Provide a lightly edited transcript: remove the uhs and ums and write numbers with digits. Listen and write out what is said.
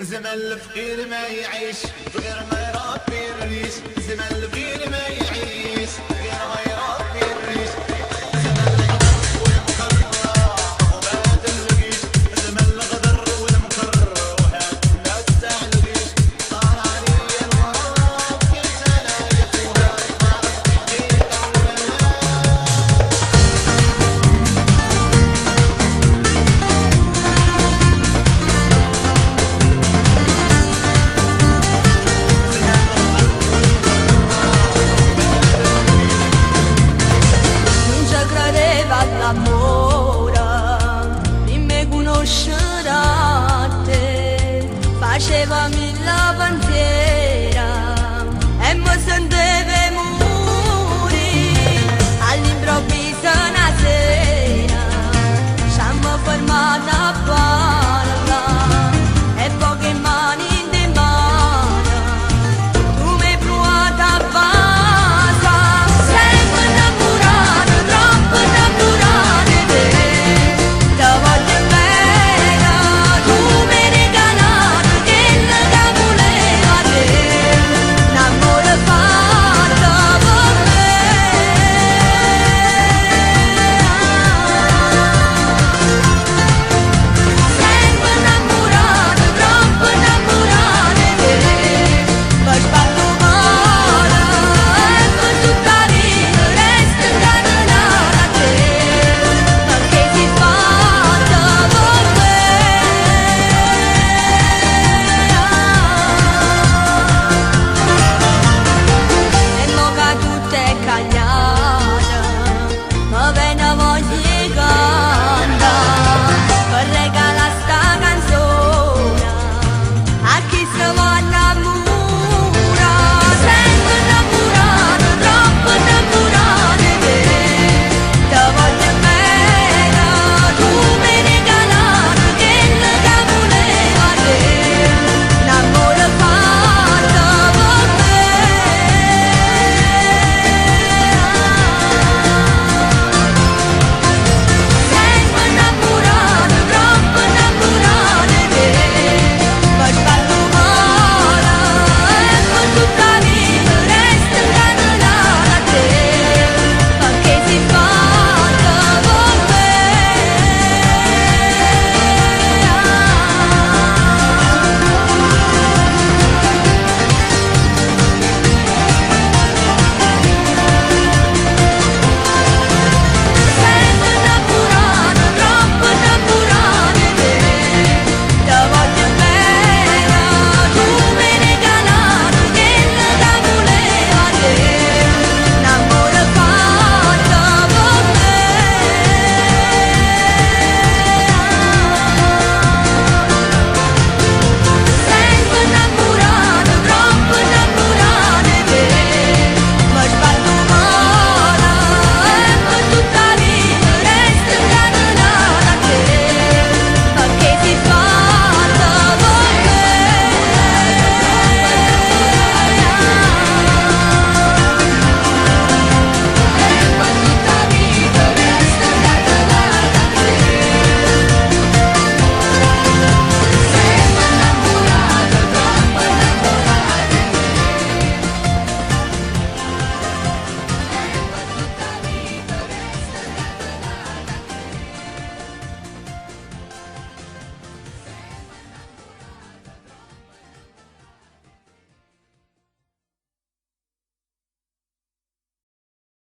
زمن الفقير ما يعيش غير ما يربي الريش. زمن الفقير ما يعيش غير ما يربي الريش. زمن الغدر والمكرر وما تلقيش. زمن الغدر والمكرر وهات ما تعلقيش. صار علي الغرام كنت انا يا خوها ما حقيقة ولا. Nun ce credeva all'amore, primm' 'e conoscere a te. Faceva.